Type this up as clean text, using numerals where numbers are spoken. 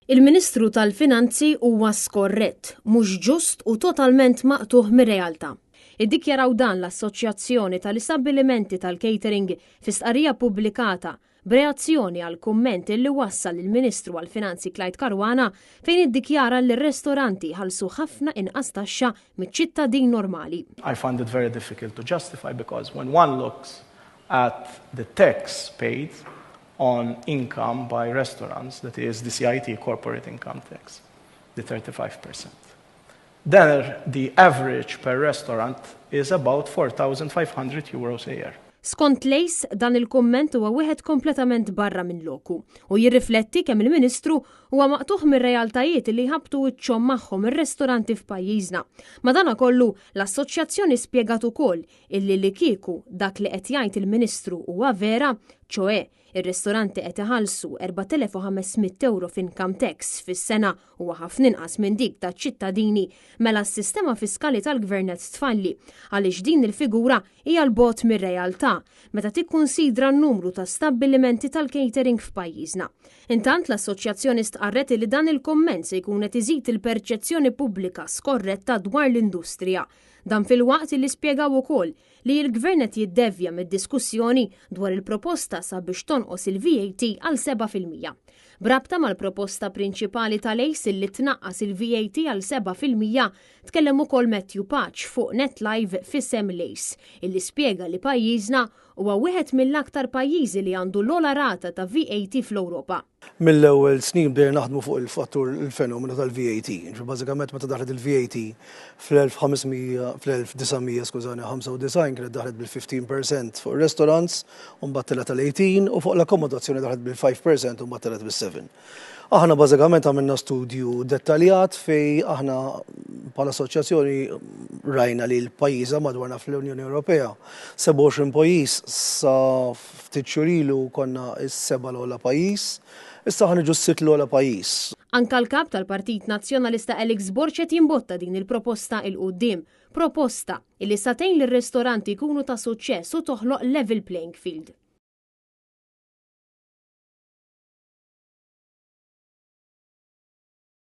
Il-Ministru tal-Finanzi huwa skorrett, mhux ġust u totalment maqtugħ mir-realtà. Iddikjaraw dan l-Assoċjazzjoni tal-Istabbilimenti tal-Catering fi stqarrija ppubblikata b'reazzjoni għal kumment li wassal lill-Ministru għall-Finanzi Clyde Caruana fejn iddikjara li r-restoranti jħallsu ħafna inqas taxxa miċ-ċittadin normali. I find it very difficult to justify because when one looks at the tax paid on income by restaurants, that is the CIT, corporate income tax, the 35%. There, the average per restaurant is about 4,500 euros a year. Skont l-ACE, dan il-kumment huwa wieħed kompletament barra minn loku u jirrifletti kemm il-Ministru huwa maqtugħ mir-realtajiet li jħabbtu wiċċhom magħhom ir-restoranti f'pajjiżna. Madanakollu, l-assoċjazzjoni spjegat ukoll illi li kieku dak li qed jgħid il-Ministru huwa vera, ċoè ir-ristoranti qed iħallsu 4,500 ewro f'income tax fis-sena huwa ħafna inqas minn dik taċ-ċittadini, mela s-sistema fiskali tal-Gvern qed tfalli għaliex din il-figura hija 'l bogħod mir-realtà meta tikkunsidra n-numru ta' stabbilimenti tal-catering f'pajjiżna. Intant l-assoċjazzjoni stqarret li dan il-kumment se jkun qed iżid il-perċezzjoni pubblika skorretta dwar l-industrija. Dan filwaqt li spjegaw ukoll li l-Gvern qed jiddevja mid-diskussjoni dwar il-proposta sabiex tonqos il-VAT għal 7%. B'rabta mal-proposta prinċipali tal-ACE li tnaqqas il-VAT għal 7%, tkellem ukoll Matthew Pace fuq Net Live f'isem l-ACE, illi spjega li pajjiżna huwa wieħed mill-aktar pajjiżi li għandu l-ogħla rata ta' VAT fl-Ewropa. Mill-ewwel snin bdejna naħdmu fuq il-fattur il-fenomenu tal-VAT. Ġifieri bażikament meta daħlet il-VAT fl-1500 fl-1900 skużani 95 kienet daħlet bil-15% fuq ir-restaurants u mbagħad telgħet għal 18 u fuq l-akkomodazzjoni daħlet bil-5% u mbagħad telgħet bis-7. Aħna bażikament għamilna studju dettaljat fej aħna bħala assoċjazzjoni rajna li l-pajjiża madwarna fl-Unjoni Ewropea 27 pajjiż sa Ftit xhur ilu konna s-seba' l-ogħla pajjiż, issa ħa niġu s-sitt l-ogħla pajjiż. Anke l-Kap tal-Partit Nazzjonalista Alex Borg qed jimbotta din il-proposta 'il quddiem. Proposta illi sa tgħin lir-ristoranti jkunu ta' suċċess u toħloq level playing field.